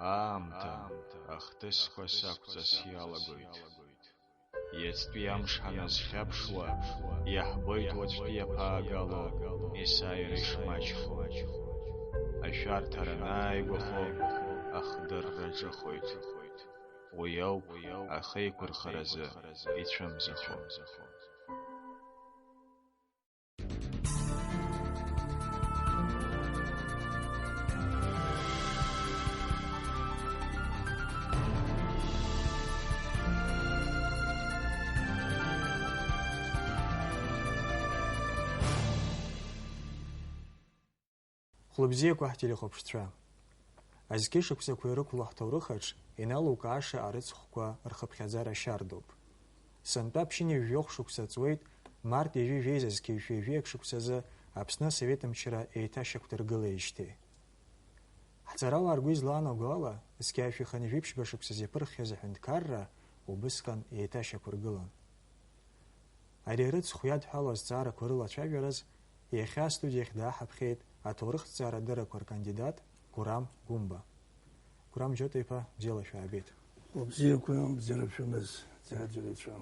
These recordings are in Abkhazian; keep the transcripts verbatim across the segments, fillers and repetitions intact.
Аамҭа ахҭысқәа сақәҵас иалагоит. Иацтәи амш ҳаназхьаԥшуа, иаҳбоит уаҵәтәи аԥаагало есааира ишмаҷхо. Ашәарҭара анааигәахо, ахдырра ҿыхоит. Уи ауп ахеиқәырхаразы ицәымзахо. Хәлыбзиақәа ҳтелехәаԥшцәа. Азқьышықәсақәа ирықәло ҳҭоурыхаҿ иналукааша арыцхәқәа рхыԥхьаӡара шьардоуп. Сынтәа ԥшьынҩажәи жәохә шықәса ҵуеит, март ҩажәи жәеиза зқьи жәшәи жәаҩа шықәсазы Аԥсны Асовет мчра еиҭашьақәдыргылеижьҭеи. Ҳҵарауаа ргәы излаанаго ала, зқьи жәшәи хынҩажәи жәиԥшьба шықәсазы иаԥырххьаз аҳәынҭқарра убысҟан еиҭашьақәыргылан. Ари арыцхә иадҳәалоу азҵаарақәа рылацәажәараз иахьа астудиахь дааҳаԥхьеит аҭоурыхҭҵаарадыррақәа ркандидат Гурам Гәымба. Гурам Џьота-иԥа, бзиала шәаабеит. Убзиақәа, бзиара шәымаз, ӡааӡәырҩцәа.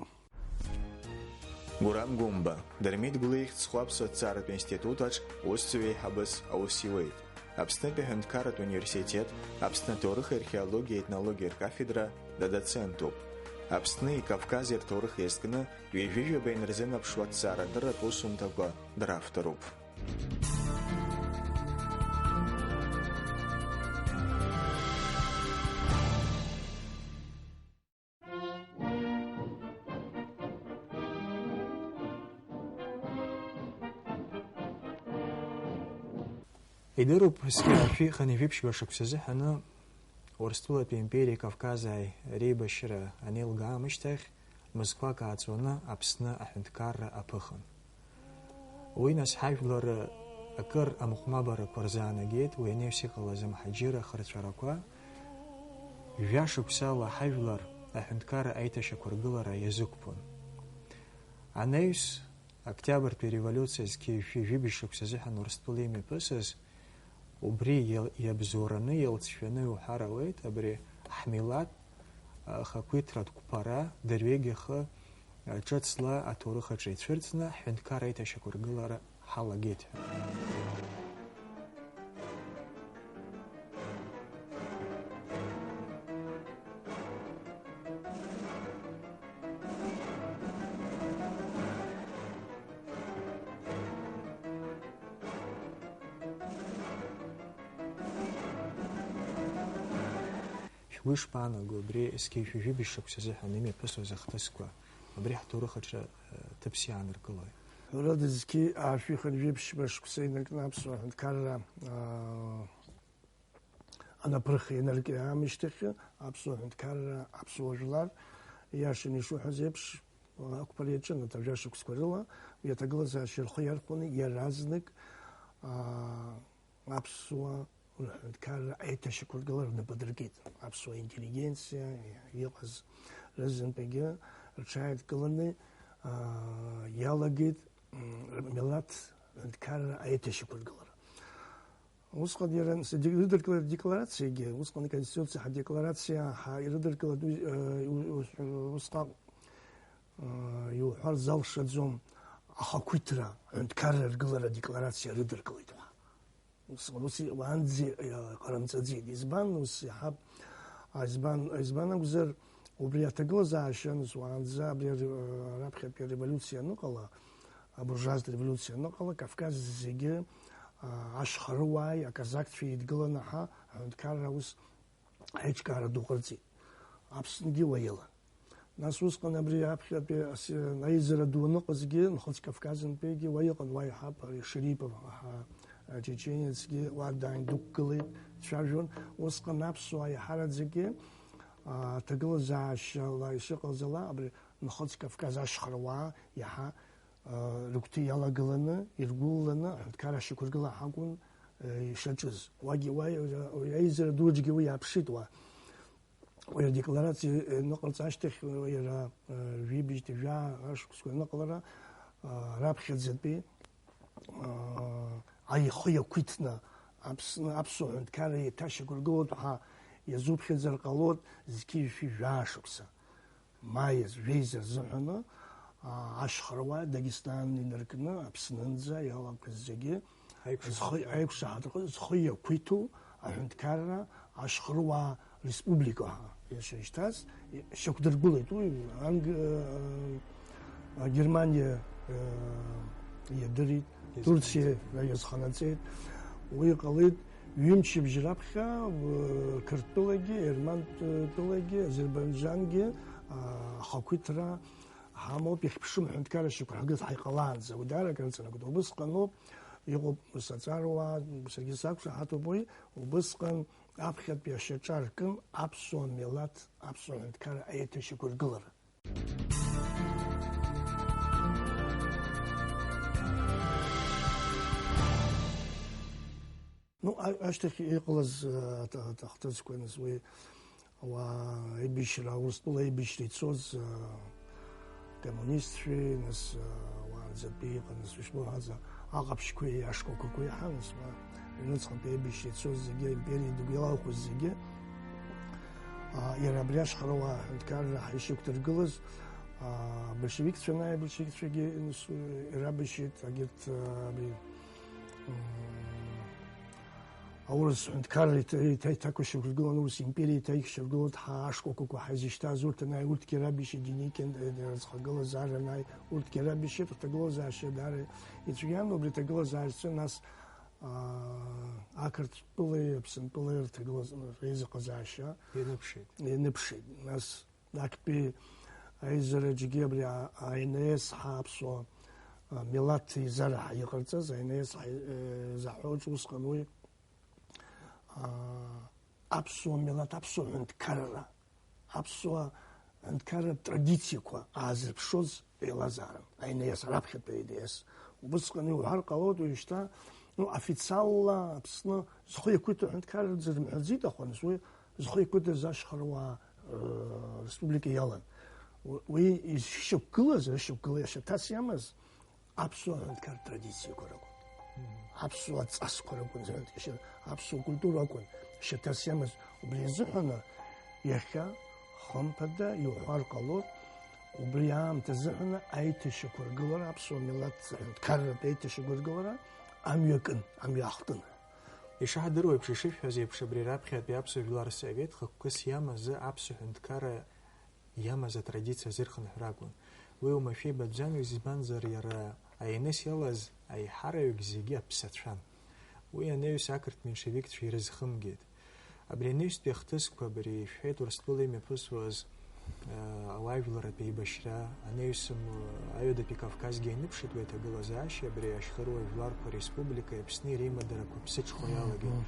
Гурам Гәымба, Дырмит Гәлиа ихьӡ зху аԥсуа ҭҵааратә институт аҿ усзуҩ еиҳабыс аус иуеит. Аԥснытәи аҳәынҭқарратә университет Аԥсны аҭоурых, археологиа, етнологиа ркафедра дадоцентуп. Аԥсни Кавкази рҭоурых иазкны ҩажәижәаба инарзынаԥшуа аҭҵаарадырратә усумҭақәа дравторуп. Идыруп, зқьи жәшәи хынҩажәи жәиԥшьба шықәса азыҳәаны Урыстәылатәи империеи Кавказааи реибашьра анеилга аамышьҭахь, мызқәак ааҵуаны Аԥсны аҳәынҭқарра аԥыхын. Уи нас ҳажәлар акыр амыҟәмабарақәа рзаанагеит, уи анаҩс иҟалаз амҳаџьыраа ахырцәарақәа, жәа шықәсала ҳажәлар аҳәынҭқарра аиҭашьақәыргылара иазықәԥон. Анаҩс, Октиабртәи ареволиуциа зқьи жәшәи жәибжь шықәса азыҳәан Урыстәыла имҩаԥысыз, убри иал-, иабзоураны, иалҵшәаны иуҳәар ауеит, абри ҳмилаҭ ахақәиҭратә қәԥара дырҩегьых ҿыцла аҭоурых аҿы ицәырҵны, ҳҳәынҭқарра аиҭашьақәыргылара ҳалагеит ҳәа. Шәгәы ишԥаанаго, абри зқьи жәшәи жәибжь шықәса азыҳәан имҩаԥысуаз ахҭысқәа, абри ҳҭоурых аҿы, э, ҭыԥс иааныркылои? Ҳәарада, зқьи жәшәи хынҩажәи жәиԥшьба шықәса инаркны аԥсуа ҳәынҭқарра, аа, анаԥырха инаркны аамышьҭахь, аԥсуа ҳәынҭқарра, аԥсуа жәлар, иашаны ишуҳәаз еиԥш, ақәԥара иаҿын, аҭ-, жәа шықәсқәа рыла, уи аҭагылазаашьа рхы иархәаны, иаразнак, аа, аԥсуа рҳәынҭқарра аиҭашьақәыргылара рнапы адыркит. Аԥсуа интеллигенциа иҟаз рызынтәагьы рҽааидкыланы, аа, иалагеит, м, рмилаҭ ҳәынҭқарра аиҭашьақәыргылара. Усҟан иара, нас, ади-, ирыдыркылеит адекларациагьы, усҟан иконституциа ҳадекларациа ҳа-, ирыдыркылеит, уи, э, у-, у-, усҟан, э, иуҳәар залшаӡом, ахақәиҭра, аҳәынҭқарра аргылара адекларациа рыдыркылеит ҳәа. Ус, ус уаанӡа, э, ҟарымҵаӡеит. Избан ус иаҳа, а, избан, избан акәзар, убри аҭагылазаашьа аныз уаанӡа, абри аре-, э, раԥхьатәи ареволиуциа аныҟала, абуржуазтә револиуциа аныҟала, Кавказ зегьы, а, ашьхарыуааи аказакцәеи еидгыланы ҳа, аҳәынҭқарра аус аиҿкаара ду ҟарҵеит. Аԥсныгьы уа илан. Нас усҟан абри аԥхьатәи ас-, аизара ду аныҟазгьы, Нхыҵ Кавказынтәигьы уа иҟан, уа иҳап, ари Шерипов, аҳа, ачеченецгьы уа дааин дықәгылеит, дцәажәон. Усҟан аԥсуаа иаҳараӡакгьы, а, аҭагылазаашьала ишыҟаз ала, абри Нхыҵ Кавказ ашьхаруаа иаҳа, а, рыгәҭа иалагыланы, иргәылланы, аҳәынҭқарра ашьақәыргыла ҳакәын, а, ишаҿыз. Уагьы уа, уи аизара дуаҿгьы уи иааԥшит уа. Уи адекларациа, а, ныҟарҵа ашьҭахь, уи иара, а, жәибжьтәи жәаа ашықәсқәа аныҟалара, а, раԥхьаӡатәи, аа, аихы иақәиҭны Аԥсны, аԥсуа ҳәынҭқарра еиҭашьақәыргылоит ҳәа Иазуԥхьаӡар ҟалоит зқьи жәшәи жәаа шықәса. Маиз, жәеиза рзыҳәаны, аа, ашьхаруаа Дагестан инаркны, Аԥснынӡа иалақәаз зегьы Аиқәшаҳаҭра. Зхы, аиқәшаҳаҭра зхы иақәиҭу аҳәынҭқарра ашьхаруаа республика ҳәа ишышьҭаз, шьақәдыргылеит. Уи анг-, аа, Германиа, аа, иадырит, Иазханаҵеит. Турциа иазханаҵеит. Уи ҟалеит ҩымчыбжь раԥхьа, аа, Қырҭтәылагьы, Ермантәылагьы, Азербайџангьы, аа, ахақәиҭра ҳамоуп, ихьԥшым ҳәынҭқарра шьақәыргылаз ҳаиҟалаанӡа, уи даара акыр аҵанакуеит. Убысҟаноуп, иҟоуп саҵаруаа, саргьы сақәшаҳаҭуп уи, убысҟан аԥхьатәи ашьаҿа ркын аԥсуа милаҭ, аԥсуа ҳәынҭқарра аиҭашьақәыргылара. Ну, а-, ашьҭахь иҟалаз, а, аҭ-, аҭ-, ахҭысқәа, нас, уи ауаа аибашьра, Урыстәыла аибашьра ицоз, а, коммунистцәеи, нас, а, уаанӡатәи иҟан, нас, ишбоуҳәаз, аҟаԥшьқәеи ашкәакәақәеи ҳан, нас, уа, ҩнуҵҟантәи аибашьра ицоз зегьы, аимпериа идыгәалахәыз зегьы, а, иара абри ашьхаруаа аҳәынҭқарра ҳәа ишьақәдыргылаз, а, большевикцәа, нас, большевикцәагьы, нас, ирабашьит, агьырҭ, а, абри, м, аурыс ҳәынҭқарра иҭ-, иҭа-, иҭакәашьа ргылан, аурыс империа иҭаишьа ргылан, ҳа ашкәакәақәа ҳаизышьҭаз урҭ анааи, урҭгьы рабишьа Деникин, э, рыӡхагылазаара анааи, урҭгьы рабишьа рҭагылазаашьа даара ицәгьан, убри аҭагылазаашьа нас, аа, ақырҭтәылеи Аԥсынтәылеи рҭагылаз-, реизыҟазаашьа Ианыԥшит. Ианыԥшит. Нас Актәи аизараҿгьы абри а-, А Н С ҳәа аԥсуа, а, милаҭ еизара ҳәа иҟарҵаз, А Н С ҳәа, э, заҳәо аҿы усҟан уи, а, аԥсуа милаҭ, аԥсуа ҳәынҭқарра, аԥсуа ҳәынҭқарратә традициақәа аазырԥшуаз еилазаарын, А Н С, раԥхьатәи А Н С. Убысҟан иуҳәар ҟалоит уажәшьҭа, ну, официалла Аԥсны зхы иақәиҭу аҳәынҭқарра рзырымҳәаӡеит, аха нас уи зхы иқәиҭыз ашьхаруаа, э, республика иалан. У-, уи изшьақәгылаз, рышьақәгыла иашьаҭас иамаз аԥсуа аҳәынҭқар традициақәа ракәын. Мгм. Аԥсуа ҵасқәа ракәын, аԥсуа культура акәын шьаҭас иамаз. Убри азыҳәаны иахьа, хымԥада, иуҳәар ҟалоит, убри аамҭа азыҳәаны аиҭашьақәыргылара, аԥсуа милаҭ аҳәынҭқарратә аиҭашьақәыргылара амҩа акын, амҩа ахтын. Ишаҳдыруа еиԥш, ишышәҳәаз еиԥш, абри раԥхьатәи аԥсуа жәлар рсовет хықәкыс иамаз аԥсуа ҳәынҭқарра иамаз атрадициа азырхынҳәра акәын. Уи уамашәа ибатәӡамызт, избанзар, иара А Н С иалаз аиҳараҩык зегьы аԥсацәан. Уи анаҩс ақырҭ меншевикцәа ирызхымгеит. Абри анаҩстәи ахҭысқәа, абри ишәҳәеит, Урыстәыла имҩаԥысуаз, э, ауаажәларратә еибашьра, анаҩсан, э, Аҩадатәи Кавказгьы ианыԥшит уи аҭагылазаашьа, абри ашьхаруа жәларқәа республикеи Аԥсни реимадарақәа ԥсыҽхәа иалагеит. Мгм.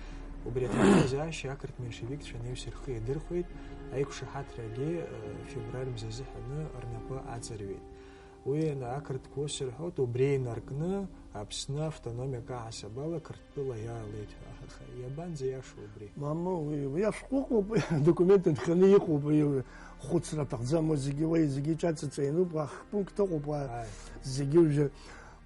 Убри аҭагылазаашьа ақырҭ меншевикцәа анаҩс рхы иадырхәеит, аиқәшаҳаҭрагьы, э, февраль мза азыҳәаны рнапы аҵарҩит. Уи ақырҭқәа ус рҳәоит, убри инаркны Аԥсны автономиак аҳасабала Қырҭтәыла иаалеит ҳәа. Аха иабанӡа иашоу убри? Мамоу, уи, уи ашәҟәы ыҟоуп, уи адокумент нханы иҟоуп, уи хәыцра аҭахӡам, уи зегьы, уи зегьы иҿаҵаҵа иануп, уа хпункт ыҟоуп, уа Ааи. Зегьы уажәы.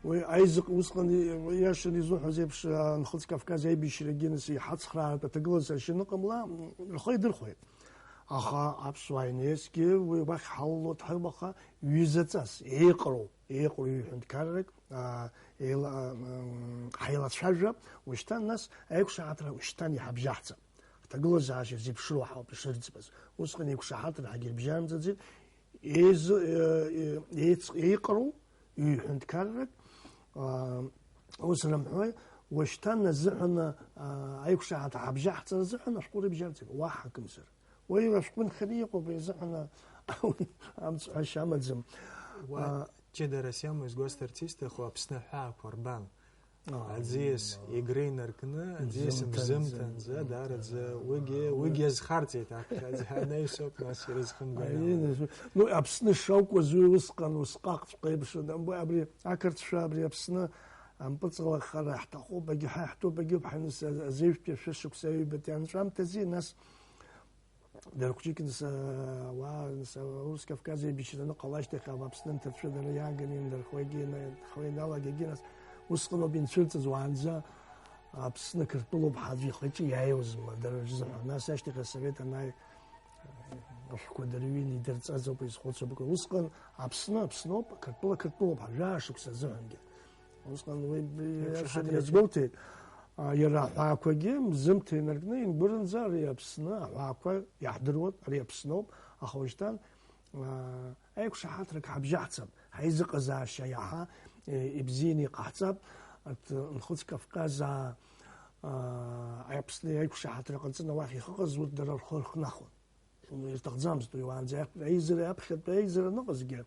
Уи аизыҟ-, усҟан и-, иашаны изуҳәаз еиԥш, а, Нхыҵ Кавказ аибашьрагьы нас иҳацхраартә аҭагылазаашьа аныҟамла, м, рхы идырхәеит. Аха аԥсуаа инеизгьы уи уахь ҳалалоит ҳәа, аха ҩызаҵас еиҟароу, еиҟароу ҩ-ҳәынҭқаррак, аа, еила-, аа, м, ҳаилацәажәап, ушьҭан нас аиқәшаҳаҭра ушьҭан иҳабжьаҳҵап. Ҳҭагылазаашьа зеиԥшроу ҳауп ишырӡбаз. Усҟан еиқәшаҳаҭра ҳагьырбжьанӡаӡеит. Еизо-, е-, е-, еиц-, еиҟароу ҩ-ҳәынҭқаррак, аа, ус рымҳәои, уашьҭан азыҳәан, аа, аиқәшаҳаҭра ҳабжьаҳҵар азыҳәан ашәҟәы рыбжьарҵеит, уаҳа акымзар. Уи ашәҟәы нханы иҟоуп, уи азыҳәан амцҳәашьа амаӡам. Уа А, ҷыдарас иамоу изгәасҭарц исҭаху Аԥсны аҳәаақәа рбан. А, Аӡиас м, игра инаркны, аӡиас мзымҭанӡа, мзымҭанӡа, мзымҭанӡа, даараӡа, уигьы, а, уигьы азхарҵеит аԥхьаӡа, анаҩсоуп нас ирызхымгар Аиеи, ала. Нас, ну, Аԥсны шакәыз уи усҟан, усҟакҵәҟьа еиԥш, аб-, абри ақырҭцәа, абри Аԥсны ампыҵалахара ҳҭахуп, агьҳа иаҳтәуп, агьоуп, ҳаныс, а-, азеижәтәи ашәышықәса аҩбатәи анҵәамҭази, нас Дархәҷык, нас, ауаа, нас, Аурыс Кавказ еибашьра аныҟала ашьҭахь, Аԥсны анҭацәа дара иааганы инархуеигьы, инархуеи иналагеигьы, нас, усҟаноуп инцәырҵыз, уаанӡа, Аԥсны Қырҭтәылоуп ҳәа аӡәы ихы-иҿы иааиуазма, дара рзыҳәан. Нас ашьҭахь асовет анааи, ашәҟәқәа дырҩын, идырҵаз ауп изхәыцуа. Усҟан Аԥсны Аԥсноуп, Қырҭтәыла Қырҭтәылоуп ҳәа жәаа шықәса азыҳәангьы. Усҟан уи Иақәшаҳаҭра иазгәоуҭеит. А, иара аҳәаақәагьы мзымҭа инаркны ингәырынӡа ари Аԥсны аҳәаақәа иаҳдыруан, ари Аԥсноуп, аха уажәшьҭан, а, аиқәшаҳаҭрак ҳабжьаҳцап, ҳаизыҟазаашьа иаҳа, е, ибзианы иҟаҳҵап, арҭ Нхыҵ Кавказаа, а, Аԥсны аиқәшаҳаҭра ҟаҵаны уахь ихыҟаз урҭ дара рхы рхнахуан. Ирҭахӡамызт уи уаанӡа аиҳа-, аизара, аԥхьатәи аизара аныҟазгьы,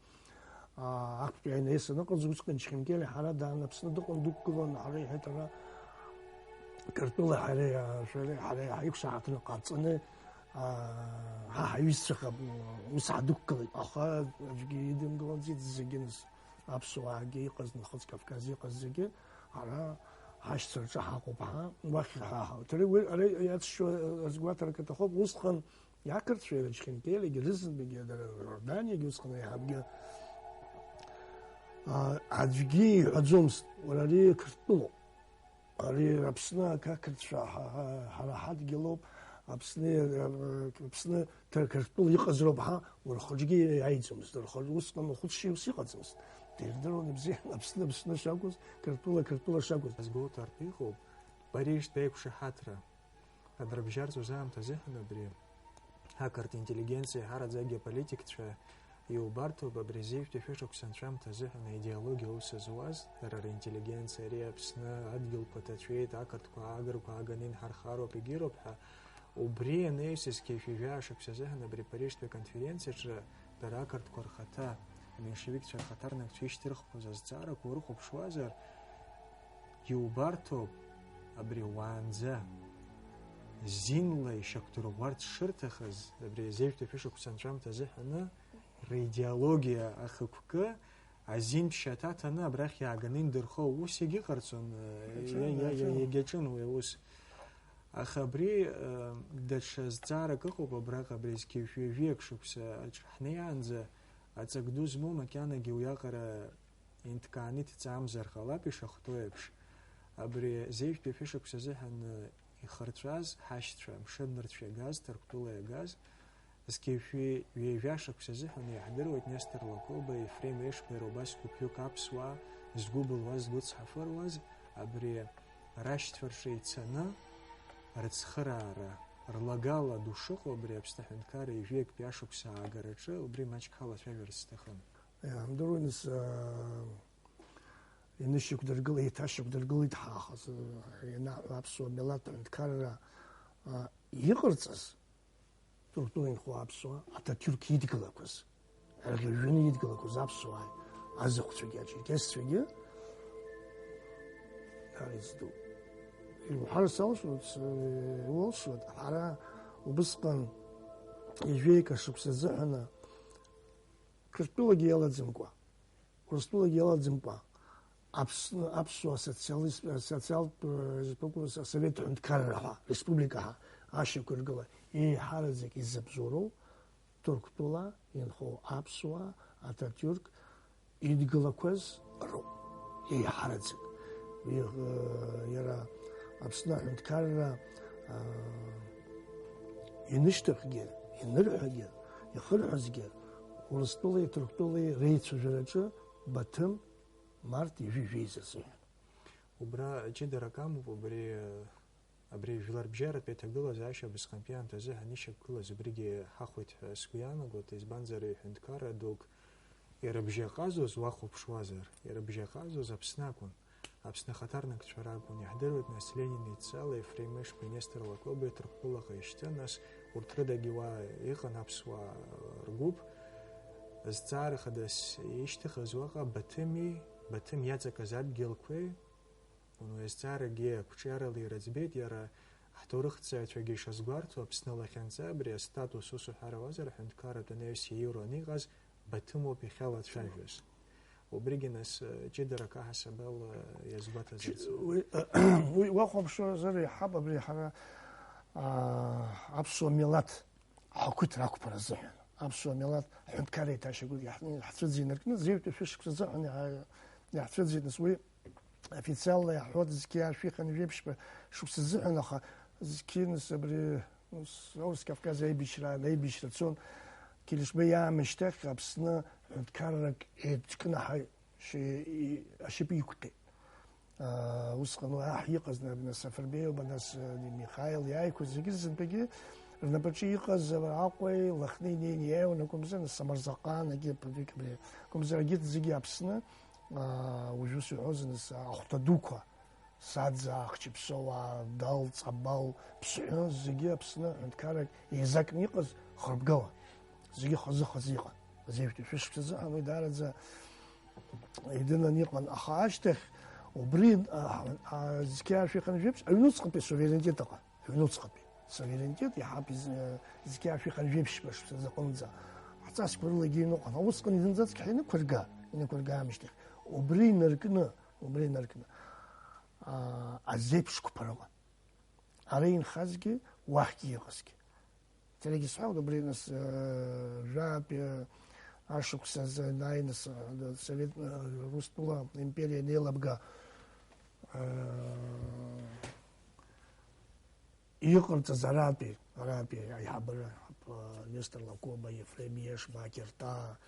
аа, актәи аинаес аныҟаз, усҟан Чхинкеле ҳара даан Аԥсны дыҟан, дықәгылан, ҳара иҳәеит, ара Қырҭтәыла ҳара, шәара, ҳара иаҳа иқәшаҳаҭра ҟарҵаны, аа, ҳа ҳаҩызцәа ҟап-, ус ҳадықәгылеит. Аха аӡәгьы идымгылаӡеит зегьы нас. Аԥсуаагьы иҟаз, Нхыҵ Кавказ иҟаз зегьы ҳара ҳашьцәа рҿы ҳаҟоуп, ҳа, уахь ҳа, ҳа-, ҭара уи, ара иацәшьо азгәаҭарак аҭахуп, усҟан Иақырҭцәеи Ачхинкелиагьы, рызынтәыгьы дара Иорданиагьы усҟан еиҳабгьы, а, аӡәгьы иҳәаӡомызт, уара ари Қырҭтәылоуп, ари Аԥсны ақырҭцәа ҳа-, ҳа-, ҳара ҳадгьылоуп, Аԥсны, а, Аԥсны ҭа-, Қырҭтәыла иҟазароуп ҳәа, уара рхаҿгьы иааиӡомызт, рхаҿ усҟан ухәыцшьа ус иҟаӡамызт. Дирдыруан ибзиан Аԥсны Аԥсны шакәыз, Қырҭтәыла Қырҭтәыла шакәыз. Азгәоуҭартә иҟоуп, Парижтәи аиқәшаҳаҭра. Адрыбжьарҵоз аамҭазыҳәан абри ақырҭ интеллигенциа, ҳараӡагьы аполитикцәа иубарҭоуп, абри зеижәтәи шәышықәса анҵәамҭазыҳәан аидеологиа аус зуаз, дара ринтеллигенциа ари Аԥсны адгьылқәа ҭацәеит, ақырҭқәа, агырқәа ааганы инҳархароуп, егьироуп ҳәа, убри анаҩс зқьи жәаа шықәсазыҳәан абри Парижтәи аконференциаҿы дара ақырҭқәа рхаҭа, аменшевикцәа рхаҭарнакцәа ишьҭырхқәаз азҵаарақәа урыхәаԥшуазар, Иубарҭоуп, абри уаанӡа зинла ишьақәдырӷәӷәарц шырҭахыз, абри азеижәтәи шәышықәса анҵәамҭа азыҳәаны, ридеологиа ахықәкы азинтә шьаҭа ҭаны абрахь иааганы индырхо ус егьыҟарҵон, Иаҿын, иа-, иа-, иа-, иаҿын. Иагьаҿын уи аус. Аха абри, э, даҽа зҵаарак ыҟоуп абраҟа, абри зқьи жәаҩа-жәаҩак шықәса аҿы ҳнеиаанӡа, аҵак ду змоу макьанагьы уиаҟара инҭкааны иҭҵаамзар ҟалап ишахәҭоу еиԥш. Абри зеижәтәи шәышықәса азыҳәан ихырҵәаз ҳашьцәа, мшыннырцә иагаз, Ҭырқәтәыла иагаз, зқьи жәшәи ҩажәа шықәса азыҳәан иаҳдыруеит Нестор Лакоба, Ефрем Ешбеи, убас гәыԥҩык аԥсуаа згәы былуаз, згәы цҳафыруаз, абри рашьцәа рҿы ицаны рыцхыраара, рлагала ду шыҟоу абри Аԥсны аҳәынҭқарра ҩажәи актәи ашықәса аагараҿы убри маҷк ҳалацәажәарц сҭахын. Иаамдыруан, нас, аа, инышьақәдыргыл-, еиҭашьақәдыргылеит ҳа, аха, ианаҳҳәо аԥсуа милаҭ ҳәынҭқарра, аа, иҟарҵаз, Ҭырқәтәыла инхо аԥсуаа, Аҭатиурк идгылақәаз, ҳарӷьажәҩаны идгылақәаз аԥсуааи азахәцәагьы ачерқьесцәагьы, ҳәарас ду. Иуҳәар салшоит, с-, иулшоит, ҳара убысҟан ҩажәеика шықәса азыҳәаны Қырҭтәылагьы иалаӡамкәа, Урыстәылагьы иалаӡамкәа, Аԥсны, аԥсуа социалист, социалтә, э, республика, Совет ҳәынҭқарра ҳәа, республика ҳәа ашьақәыргыла еиҳараӡак изабзоуроу Ҭырқәтәыла инхо аԥсуаа, Ататиурк идгылақәаз роуп, еиҳараӡак. Уи, э, иара Аԥсны аҳәынҭқарра, э, инышьҭахьгьы, инырҳәагьы, ихырҳәазгьы, Урыстәылеи Ҭырқәтәылеи реицәажәараҿы Баҭым март ҩажәи жәеиза азыҳәан. Убра ҷыдарак амоуп, убри, абри жәларбжьаратәи аҭагылазаашьа убасҟантәи аамҭазы ҳанишьақәгылаз убригьы ҳахәеит ҳәа сгәы иаанагоит, избанзар, ҩҳәынҭқарра дук ирыбжьаҟазоз уахәаԥшуазар, ирыбжьаҟазоз Аԥсны акәын, Аԥсны ахаҭарнакцәа ракәын, иаҳдыруеит, нас, Ленин идҵала, Ефрем Ешбеи, Нестор Лакобеи Ҭырқәтәылаҟа ишьҭан, нас урҭ рыдагьы уа иҟан аԥсуаа ргәыԥ, зҵаара хадас ишьҭыхыз уаҟа Баҭыми, Баҭым иаҵакыз адгьылқәеи, уи азҵаарагьы ақәҿиарала ирыӡбеит, иара ҳҭоурыхҭҵааҩцәагьы ишазгәарҭо, Аԥсны лахьынҵа абри астатус, ус уҳәар ауазар, аҳәынҭқарратә анаҩс иаиур аниҟаз, Баҭымоуп иахьалацәажәоз. Убригьы нас, ҷыдарак аҳасабала иазгәаҭазарц ауеит. Уи, уи уахәаԥшуазар, иаҳҳәап, абри ҳара, аа, аԥсуа милаҭ ҳақәыҭра ақәԥара азыҳәан, аԥсуа милаҭ аҳәынҭқарра еиҭашьақәыргьы ҳ-, ҳцәыӡ инаркны, зеижәтәи шәышықәса азыҳәан иаҳ-, иаҳцәыӡит, нас уи Официалла иаҳҳәоит зқьи ашәи хынҩажәи ԥшьба шықәса азыҳәан, аха зқьи, нас, абри, нас, Аурыс Кавказ аибашьра, аибашьра цон, Килишба иаамышьҭахь Аԥсны ҳәынҭқаррак еиҿкнаҳа шьа-, и-, ашьапы иқәкит. Аа, усҟан уи аҳ иҟаз, нас, Сафарбеиоума, нас, Михаил иааиқәа зегьы зынтәагьы рнапаҿы иҟаз Аҟәеи Лыхни инеины иааиуан акәымзар, нас, Самырзаҟан, егьи абри, акәымзар, егьырҭ зегьы Аԥсны, аа, уажә ус иҳәоз, нас, ахәҭа дуқәа, Саӡа, Ахчыԥсоуаа, Дал, Ҵабал, Ԥсҳәы, зегьы Аԥсны аҳәынҭқаррак еизакны иҟаз хырбгалан. Зегьы хазы-хазы иҟан. Зеижәтәи шәышықәса азыҳәан уи даараӡа идырны иҟан, аха ашьҭахь убри, а, а, зқьи ашәи хынҩажәи ԥшь-, аҩнуҵҟатәи суверенитет ыҟан. Аҩнуҵҟатәи суверенитет иаҳа из-, э, зқьи ашәи хынҩажәи ԥшьба шықәса азы аҟынӡа ҳҵасқәа рылагьы иныҟәон. Усҟан зынӡаск ҳәа инықәырга, инықәырга аамышьҭахь, убри инаркны, убри инаркны, аа, азеиԥш қәԥара ыҟан. Ара инхазгьы, уахьгьы иҟазгьы. Саргьы исҳәалоит, убри, нас, э, жәаатәи ашықәс азы анааи, нас, э, Совет, э, Урыстәыла империа анеилабга, э, иҟарҵаз аратәи, аратәи аиҳабыра, э, Нестор Лакоба, Ефрем Ешба, Акьыртаа,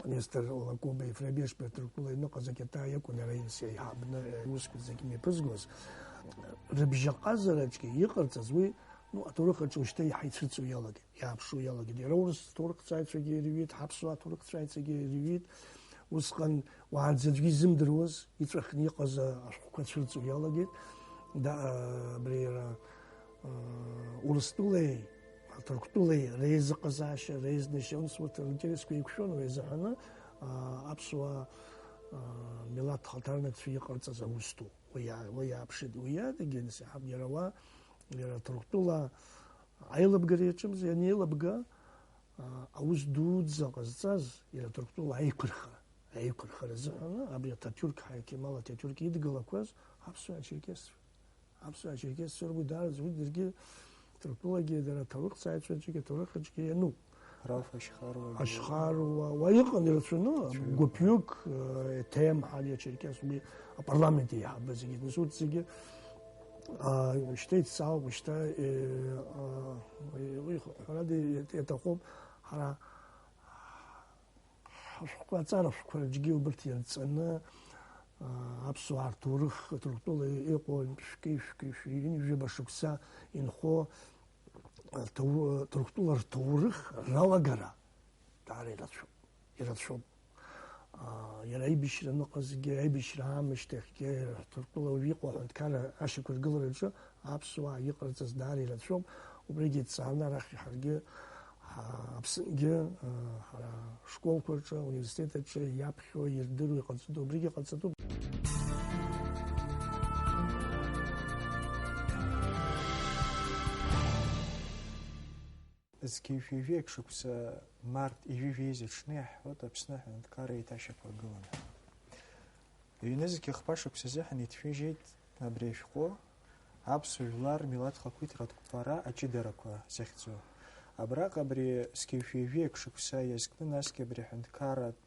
Нестор Лакоба, Ефрем Ешба Ҭырқәтәыла иныҟаз Акьыртаа иакәын иара ис-, иаиҳабны, э, иусқәа зегьы мҩаԥызгоз. Рыбжьаҟазараҿгьы иҟарҵаз уи, ну, аҭоурых аҿы уажәшьҭа иаҳа ицәырҵуа иалагеит, иааԥшуа иалагеит. Иара урыс ҭоурыхҭҵааҩцәагьы ирҩит, ҳаԥсуаа ҭоурыхҭҵааҩцәагьы ирҩит. Усҟан уаанӡа аӡәгьы изымдыруаз, иҵәахны иҟаз, а, ашәҟәқәа цәырҵуа иалагеит. Да, а, абри иара, а, Урыстәылеи, Ҭырқәтәылеи реизыҟазаашьа, реизнашьа, ус урҭ ринтересқәа еиқәшәон, уи азыҳәаны, а, аԥсуаа, а, милаҭ хаҭарнакцәа иҟарҵаз аус ду. Уи иа-, уи иааԥшит, уи адагьы, нас, иаҳа-, иара уа, иара Ҭырқәтәыла аилыбгара иаҿымзи, анеилыбга, а, аус дуӡӡа ҟазҵаз, иара Ҭырқәтәыла аиқәырхара, аиқәырхара азыҳәаны, абри Ататиурк, Ҳаиқьемал Ататиурк идгылақәаз аԥсуа ачерқьесцәа. Аԥсуа ачерқьесцәа ргәы даараӡа, уи даргьы Ҭырқәтәылагьы дара аҭоурыхҭҵааҩцәаҿгьы, аҭоурых аҿгьы иануп. Рауф Ашьхаруа. Ашьхаруа, уа иҟан ирацәаны, Рацәаҩуп. Гәыԥҩык, э, Еҭем Ҳалиа Черкес, уи апарламент еиҳабы зегьы, нас урҭ зегьы, а, шьҭа идҵаауп, шьҭа, э, а, уи, уи, ҳәарада, иаҭахуп, ҳара ҳашәҟәқәа, аҵара шәҟәқәа рҿгьы убырҭ ианҵаны, а, аԥсуаа рҭоурых Ҭырқәтәыла иҟоу шәки, шәки, шәи, ҩажәаба шықәса инхо, а, ҭоу-, Ҭырқәтәыла рҭоурых ралагара даара ирацәоуп, ирацәоуп. А, иара аибашьра аныҟазгьы, аибашьра аамышьҭахьгьы, Ҭырқәтәыла уажә иҟоу аҳәынҭқарра ашьақәыргылараҿы аԥсуаа иҟарҵаз даара ирацәоуп. Убригьы дҵааны арахь ҳаргьы, ҳа-, Аԥсынгьы, а, ҳара ҳшколқәа рҿы, ауниверситет аҿы иаԥхьо, ирдыруа иҟаҵатәу, убригьы ҟаҵатәуп. Зқьи жәаҩык шықәса март ижәижәеизаҽны иаҳҳәоит Аԥсны аҳәынҭқарра еиҭашьақәыргылан. Ҩнызқьи хԥа шықәсазы ҳанеицәажәеит абри ашәҟәы, аԥсуа жәлар рмилаҭ хақәиҭратә қәԥара аҷыдарақәа захьӡу. Абраҟа абри зқьи жәаҩык шықәса иазкны насгьы абри аҳәынҭқарратә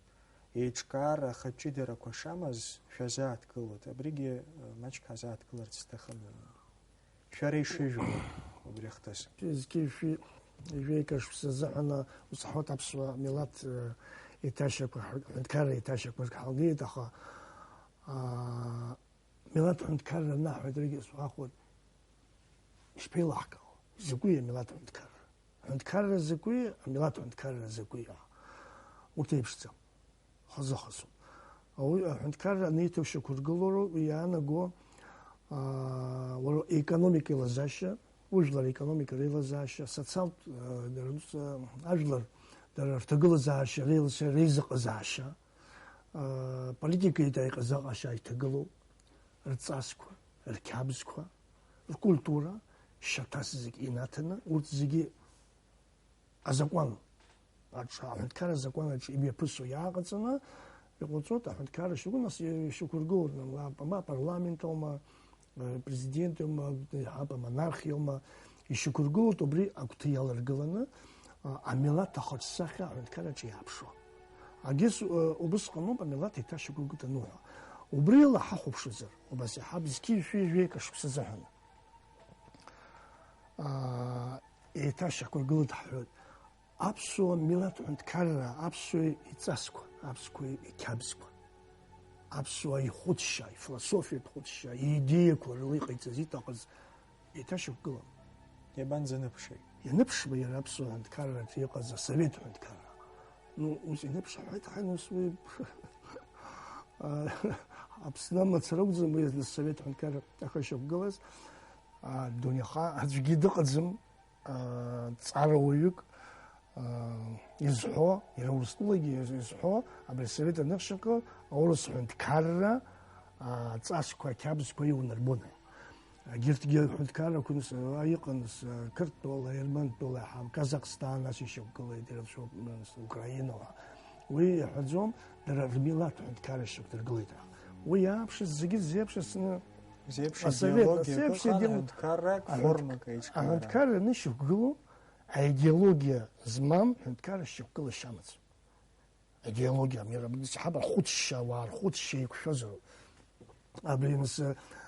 еиҿкаара ахатә ҷыдарақәа шамаз шәазааҭгылоит. Абригьы, э, маҷк ҳазааҭгыларц сҭахын. Шәара ишыжәбо убри ахҭыс. Зқьи жәаҩык шықәса азыҳәан ус ҳҳәоит, аԥсуа милаҭ, э, еиҭашьақәа, ҳәынҭқарра еиҭашьақәа ҳалгеит, аха, а, милаҭ ҳәынҭқарра анаҳҳәа, даргьы сгәахәуеит, ишԥеилаҳкаауа, изакәи амилаҭ ҳәынҭқарра? Ҳәынҭқарра закәи, амилаҭ ҳәынҭқарра закәи? Урҭ еиԥшӡам. Хазы-хазуп. Ауаҩы аҳәынҭқарра аниҭошьақәыргылароуп иаанаго, аа, уара, економика еилазаашьа, ужәлар економика реилазаашьа, социалтә, аа, дара рус, аа, ажәлар дара рҭагылазаашьа, реилашьа, реизыҟазаашьа, аа, политикеи аиҟазаҟашьа иҭагылоу, рҵасқәа, рқьабзқәа, ркультура, шьаҭас зегь инаҭаны, урҭ зегьы азакәан аҿы, аҳәынҭқарра азакәан аҿы имҩаԥысуа иааҟаҵаны иҟоуҵоит, аҳәынҭқарра шьақәыргылоуп, нас ишьақәыргылоит, ма, ма апарламент аума, э, президент аума, ҳаба монархиоума, ишьақәыргылоит убри агәҭа иаларгыланы, а, амилаҭ ахаҿсахьа аҳәынҭқарраҿы иааԥшуа. Агьыс, э, убысҟаноуп амилаҭ еиҭашьақәыргылт ануҳәа. Убрила ҳахәаԥшызар, убас иаҳҳәап, зқьи жәшәи жәеи акы шықәса азыҳәан, аа, еиҭашьақәыргылеит ҳҳәоит. Аԥсуа милаҭ ҳәынҭқарра, аԥсуа иҵасқәа, аԥсуа иқьабзқәа, аԥсуа ихәыцшьа, ифилософиатә хәыцшьа, иидеиақәа рыла иҟаиҵаз, иҭахыз еиҭашьақәгылан. Иабанӡаныԥши? Ианыԥшуа иара аԥсуа ҳәынҭқарраҿы иҟаз асовет ҳәынҭқарра. Ну, ус иныԥшҳәеит, ҳа, нас уи, а, Аԥсны амацара акәӡам уи асовет ҳәынҭқарра ахы шьақәгылаз. А, дунеиха аӡәгьы дыҟаӡам, а, ҵарауаҩык, а, изҳәо, иара Урыстәылагьы из-, изҳәо, абри асовет аныҟәшаҟа аурыс ҳәынҭқарра, а, ҵасқәа, ақьабзқәа иунарбон. Егьырҭгьы аҳәынҭқаррақәа, нас, а, иҟан, нас, а, Қырҭтәыла, Ермантәыла, ҳа, Казахстан, ас ишьақәгылеит, ирацәоуп, нас, Украина, ҳәа. Уи иаҳәаӡом, дара рмилаҭ ҳәынҭқарра шьақәдыргылеит, ҳәа. Уи иааԥшыз зегьы зеиԥшысны Зеиԥш асовет, идеологиа асовет акы идеолог-, ҳәынҭқаррак аҳәынҭ-, формак еиҿкаара. Аҳәынҭқарра анышьақәгылоу, аидеологиа змам ҳәынҭқарра шьақәгылашьа амаӡам. Аидеологиа, амир-, абри ҳаб рхәыцшьа, ауаа рхәыцшьа еиқәшәозароуп. Абри, нас,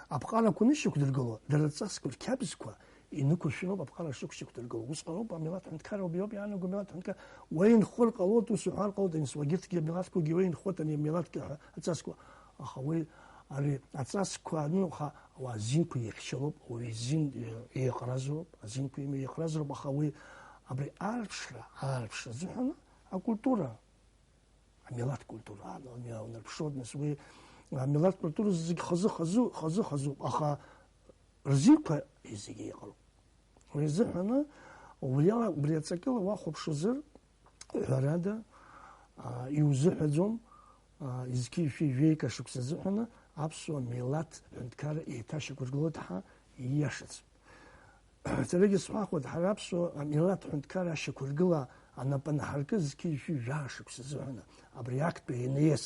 аԥҟарақәа анышьақәдыргыло, дара рҵасқәа, рқьабзқәа инықәыршәароуп аԥҟара шықәшьақәдыргыло. Усҟаноуп амилаҭ ҳәынҭқарра убриоуп иаанаго, амилаҭ ҳәынҭқарра. Уа инхор ҟалоит, ус уҳәар ҟалоит, ус уагьырҭгьы амилаҭқәагьы уа инхоит, ани амилаҭгьы ҳәа аҵасқәа. Аха уи, ари аҵасқәа аныҟәха, ауаа азинқәа еихьчалоуп, уи азин, е-, еиҟаразароуп, азинқәа имҩа еиҟаразароуп, аха уи абри аарԥшра, аарԥшра азыҳәан акультура, амилаҭ культура аан-, ани-, аунарԥшуа, нас уи амилаҭ культура зегь хазы, хазы, хазы, хазуп, аха рзинқәа зегьы еиҟароуп. Уи азыҳәаны, убри ала, убри аҵакьыла уахәаԥшызар, ҳәарада, а, иузыҳәаӡом, а, изқьи жәшәи жәеика шықәса азыҳәаны аԥсуа милаҭ ҳәынҭқарра еиҭашьақәыргылоит ҳәа ииашаӡам. Саргьы сҳәахуеит, ҳара аԥсуа милаҭ ҳәынҭқарра ашьақәыргыла анапы анҳаркыз зқьи жәшәи жәаа шықәса азыҳәаны, абри актәи АНС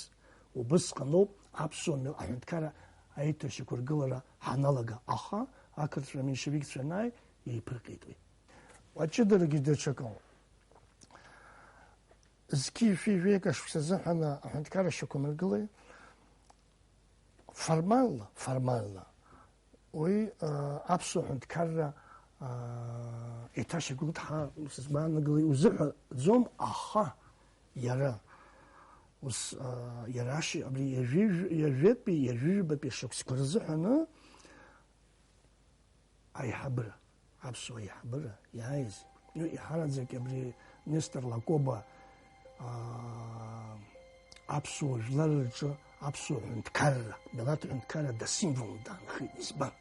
убысҟаноуп аԥсуа мил-, аҳәынҭқарра аиҭашьақәыргылара ҳаналага, аха ақырҭцәа аменшевикцәа анааи, еиԥырҟьеит уи. Уа ҷыдарагьы даҽакын. Зқьи жәшәи жәеика шықәса азыҳәаны аҳәынҭқарра шьақәмыргылеи? Формально, формально, уи, а, аԥсуа ҳәынҭқарра, а, еиҭашьақәгылт ҳәа сызгәаанагала иузыҳәаӡом, аха иара ус, а, иара ашьи-, абри ҩажәи-, ҩажәатәи, ҩажәижәабатәи шықәсқәа рзыҳәаны аиҳабыра, аԥсуа аиҳабыра иааиз, ну, иҳараӡак абри Нестор Лакоба, аа, аԥсуа жәлар рҿы аԥсуа ҳәынҭқарра, милаҭ ҳәынҭқарра дасимволны даанхеит. Избан?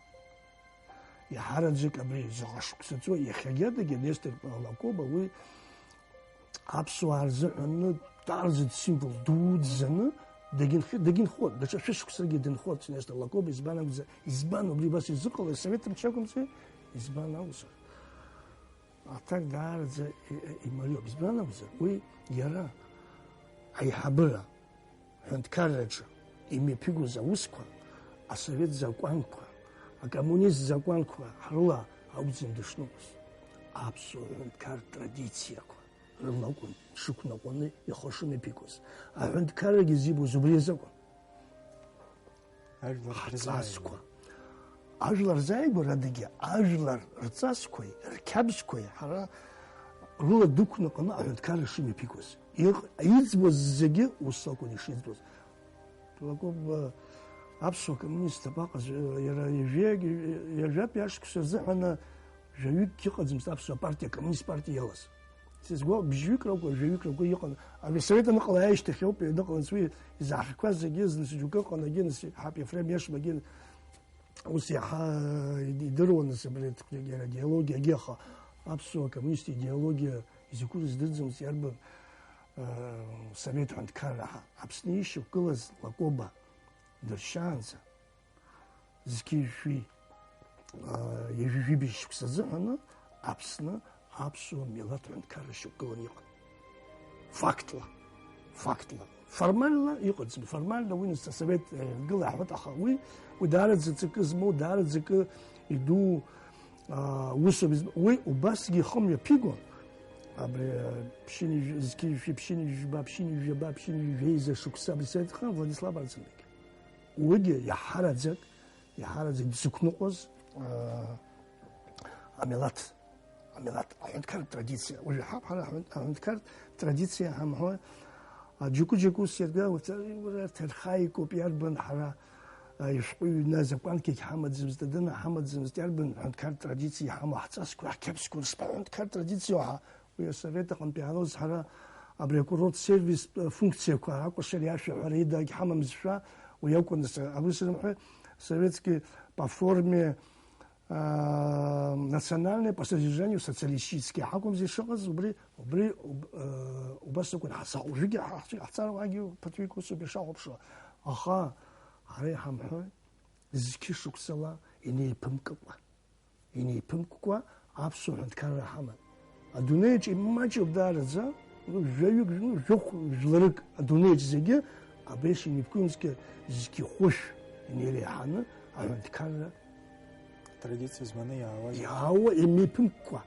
Иҳараӡак абри заҟа шықәса ҵуа, иахьагьы адагьы Нестор Лакоба уи аԥсуаа рзыҳәан дтәарӡа символ дуӡӡаны дагьынхеит, дагьынхоит, даҽа шәышықәсагьы дынхоит Нестор Лакоба, избан акәзар, избан убри убас изыҟалаз, асовет мчы акәымзи, избан акәзар. Аҭак даараӡа и-, и-, имариоуп, избан акәзар, уи иара аиҳабыра ҳәынҭқарраҿы имҩаԥигоз аусқәа, асовет закәанқәа, акоммунист закәанқәа ҳрыла акәӡам дышныҟәоз. Аԥсуа ҳәынҭқар традициақәа рылакәын дшықәнаҟәаны ихы шымҩаԥигоз. Аҳәынҭқаррагьы зибоз убри азакәын. Ажәлар ҳҵасқәа. Рзааигәара. Ажәлар рзааигәарадагьы, ажәлар рҵасқәеи рқьабзқәеи ҳара рыла дықәныҟәаны аҳәынҭқарра шымҩаԥигоз. Иҟ-, иӡбоз зегьы ус акәын ишиӡбоз. Лакоба, аԥсуа коммунист абаҟаз, иара ҩажәи-, ҩажәатәи ашықәс рзыҳәаны жәаҩыкгьы ыҟаӡамызт аԥсуа партиа, акоммунист партиа иалаз. Сызгәа-, бжьҩык ракәу, жәаҩык ракәу иҟан. Абри асовет аныҟала аишьҭахь ауп ианыҟалаз уи изаҳхқәаз зегьы, зны сџьоукы ыҟан, агьы нас ҳап Ефрем Иашмагьы ус иаҳа идыруан, нас абри иара идеологиагьы, аха аԥсуа коммунист идеологиа изакәу рыздырӡомызт, иарбан, э, совет ҳәынҭқарра ҳәа. Аԥсны ишьақәгылаз Лакоба дыршьаанӡа, зқьи жәшәи, аа, ҩажәи жәибжь шықәса азыҳәаны Аԥсны аԥсуа милаҭ ҳәынҭқарра шьақәгыланы иҟан. Фактла. Фактла. Формально иҟаӡам. Формально уи нас асовет, э, гыла иаҳҳәоит, аха уи, уи даараӡа ҵакы змоу, даараӡа акы идуу, аа, усуп изм-, уи убасгьы ихы мҩаԥигон. Абри, э, ԥшьынҩажәи, зқьи жәшәи, ԥшьынҩажәи жәба, ԥшьынҩажәи жәаба, ԥшьынҩажәи жәеиза шықәса абри Советҟан Владислав Арӡынбеи. Уигьы иаҳараӡак, иаҳараӡак дзықәныҟәоз, аа, амилаҭ, амилаҭ, аҳәынҭқарратә традициа. Уажәы ҳаԥхьара аҳәын-, аҳәынҭқарратә традициа ҳамҳәо, а, џьоукы-џьоукы ус иаргар, урҭ, урҭ архаикоуп, иарбан ҳара, а, ишәҟәыҩҩны азакәанқәагь ҳамаӡамызт, адына ҳамаӡамызт, иарбан ҳәынҭқарратә традициа иҳамоу ҳҵасқәа, ҳқьабзқәа рыцҳа, ҳәынҭқарратә традициа уаҳа. Уи асовет аҟынтәи иаалоз ҳара абри акурорт сервис, э, функциақәа акәашара иашәаҳәара идагь ҳамамызшәа, уи акәын, ас-, абри срымҳәеи, советский по форме, а, национальный, по содержанию социалистический ҳакәымзи ишыҟаз, убри, убри уб-, э, убас акәын ҳасаҟ-, уажәыгьы ҳа-, ҳцарауаагьы ԥыҭҩык усоуп ишахәаԥшуа. Аха ҳара иҳамҳәои, зқьышықәсала инеиԥымкыкәа. Инеиԥымкәа аԥсуа ҳәынҭқарра ҳаман. Адунеиаҿ имаҷуп даараӡа, ну, жәаҩык, ну, жәохә, жәларык адунеиаҿ зегьы, абеиԥш инеиԥымкӡа зқьы хәышә инеилеиҳаны аҳәынҭқарра Традициа зманы иаауаз. Иаауа, имеиԥымкәа.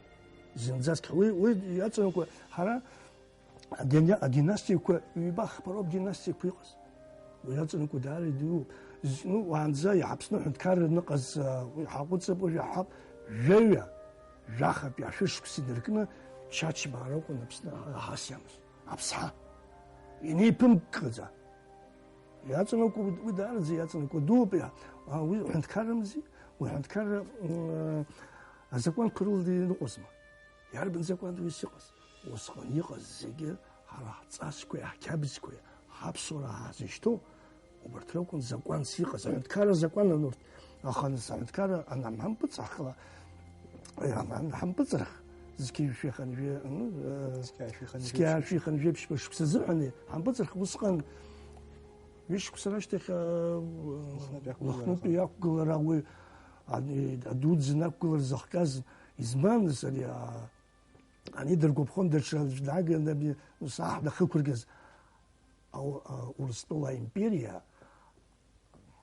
Зынӡаск уи, уи иаҵанакуа ҳара Адина-, адинастиақәа ҩба хԥа роуп династиақәа иҟаз. Уи аҵанакуа даара идууп. З-, ну, уаанӡа Аԥсны аҳәынҭқарра аныҟаз, а, уи ҳаҟәыҵып, уажәы иаҳҳәап, жәаҩа, жәахатәи ашәышықәса инаркны Чачба акәын Аԥсны аҳас иамаз. Аԥсҳа. Инеиԥымккаӡа. Иаҵанакуа, уи, уи даараӡа иаҵанакуа дууп, иа-, а, уи ҳәынҭқаррамзи, уи ҳәынҭқарра, м, а, азакәанқәа рыла иныҟәозма? Иарбан закәан уи иҟаз? Усҟан иҟаз зегьы ҳара ҳҵасқәеи ҳқьабзқәеи ҳаԥсуара ҳазышьҭоу, убарҭ ракәын закәанс иҟаз. Аҳәынҭқарра закәанын урҭ, аха нас аҳәынҭқарра анамҳампыҵахла, ҳампыҵрах, зқьи жәшәи хынҩажәи, м, э, зқьи жәшәи хынҩажәи. Зқьи жәшәи хынҩажәи ԥшьба шықәса азыҳәан ҳампыҵрах усҟан ҩышықәса рашьҭахь, э, Лыхнытәи ақәгылара Лыхнытәи ақәгылара уи ани-, адуӡӡан ақәгылара зыхҟьаз, избан, нас ари, а, ани дыргәаԥхон даҽа аӡә дааганы, абни, нас аҳ дахықәыргаз, ау-, а, Урыстәыла аимпериа